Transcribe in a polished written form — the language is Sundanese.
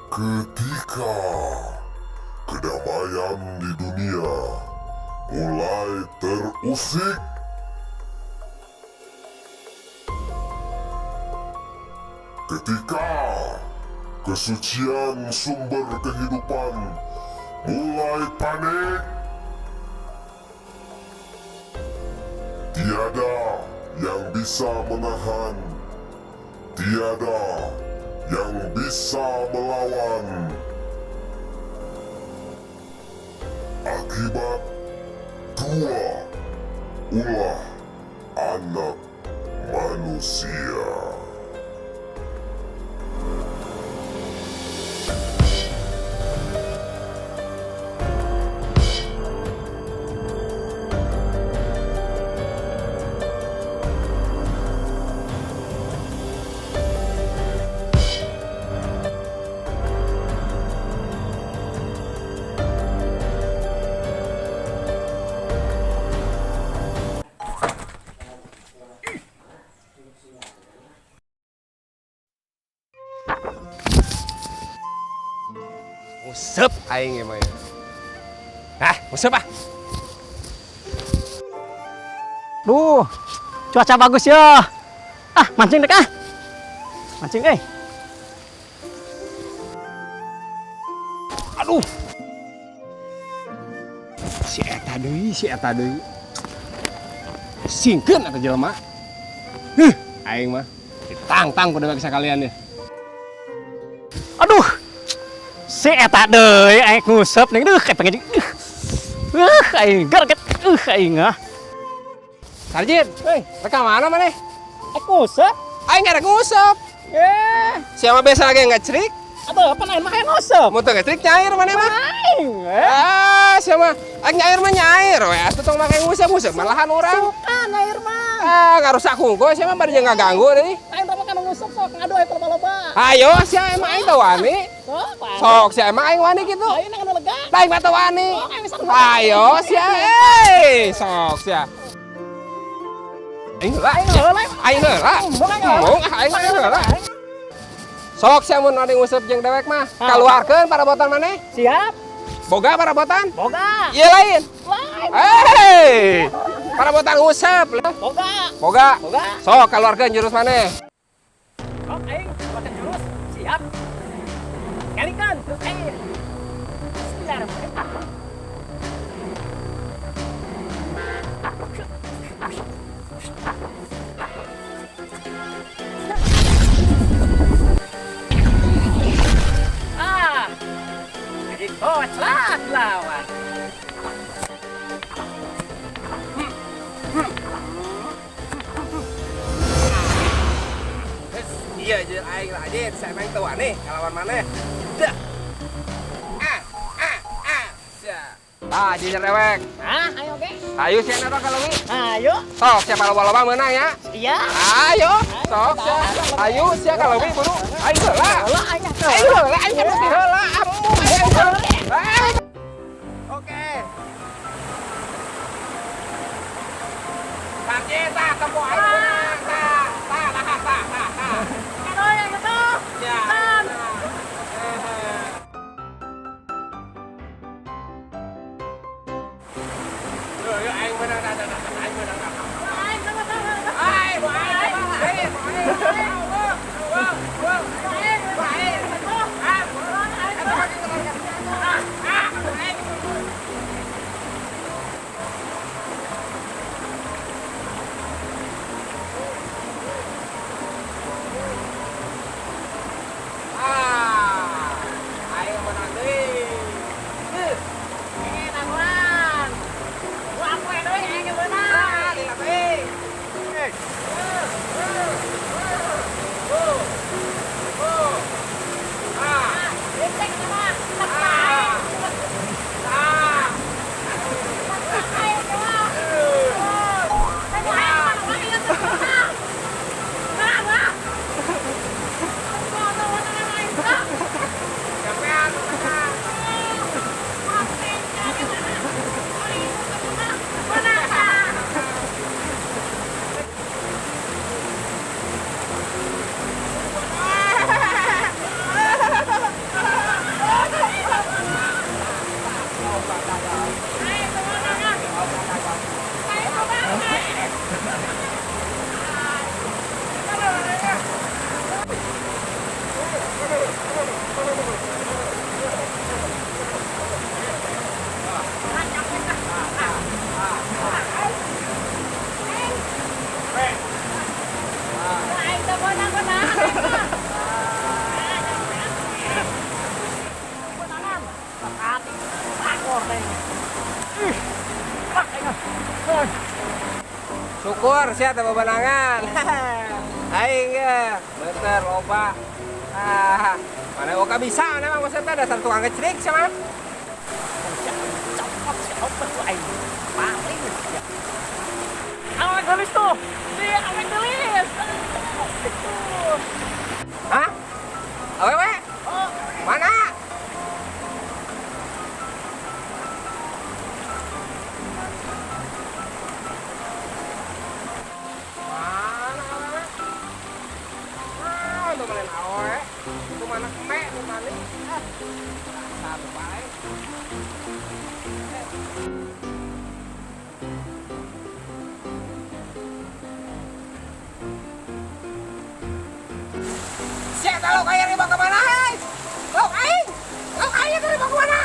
Ketika kedamaian di dunia mulai terusik, ketika kesucian sumber kehidupan mulai panik, tiada yang bisa menahan, tiada yang bisa melawan. Akibat dua ulah anak manusia. Nguseup aing ieu mah. Hah, nguseup ah. Duh, cuaca bagus ya. Ah, mancing dek ah. Mancing eh. Aduh. Si eta deui, si eta deui. Singkeun eta jelema. Huh, aing mah ditangtang ku dewek sakalian ya. Aduh. Si eta deui aing nguseup nih. Duh, kayak pengen. Aing gerget. Aing ah. Sarjit, hei, rek ka mana maneh? Aing nguseup. Aing rek nguseup. Eh, Siapa biasa lagi ngecrik? Atau apa lain mah hayang nguseup. Mun teu ngecrik nyair maneh mah. Aing. Eh. Ah, siapa? Aing nyair mah nyair we atuh tong make nguseup, nguseup malahan urang. Suka nyair mah. Ah, ngarusak hungkul sia mah bari jeung ngaganggu deui. Aing mah kana nguseup sok ngadu aya loba-loba. Ayo sia emang aing teu wani. Sok, wani. Sok sia emang aing wani kitu. Aing anu lega. Aing mah teu wani. Sok, aing bisa. Ayo sia eh sok sia. Aing heula, Aing heula. Aing heula. Embung aing heula. Embung ah aing mah heula. Sok sia mun anu nguseup jeung dewek mah, kaluarkeun parabotan maneh. Siap. Boga parabotan? Boga. Ieu lain. Lain. Hei, parabotan nguseup lah. Boga. Boga. Boga. Sok kaluarkeun jurus maneh. Sok aing keluarkan jurus. Siap. Kalikan terus aing. Bismillahirrahmanirrahim. Ah. Jadi koclak lawan. Iya jeung aing rajin, saya emang teu wani kalawan maneh. Dah. Ah, ah, ah. Sia. Ah, jeung dewek. Ah, ayo ge. Ayo sia naro kaleuwi. Ayo. Sok sia loba-loba meunang ya. Iya. Ayo, sok sia. Ayo sia kaleuwi buru. Aing heula. Heula aing teh. Aing heula, aing mesti heula. Embung aing heula. Oke. Sarjit tah tempo aing meunang tah. Tah, tah, tah, tah, tah. Aduh, yang itu. Ya. Tan. Yo, yo, aing meunang tah, tah, tah, aing meunang tah. Aing sama sama. Aing, aing, aing, aing, aing, aing, aing. Bener sia teh bebenangan. Aing ge bener loba. Ah, mana oka bisa mana mah maksudnya dasar tukang ngecrik sia mah. Copot si obat tuh aing. Paling ya. Awak gelis tuh. Si awak gelis. Asik tuh. Hah? Awewe? Oh, Mana? Mana awewe? Ah, itu mana awewe? Itu mana kemek, itu mana? Ah, satu paling. Siapa tahu kayak ini mau kemana? Hei? Lauk aing, lauk aing itu mau kemana?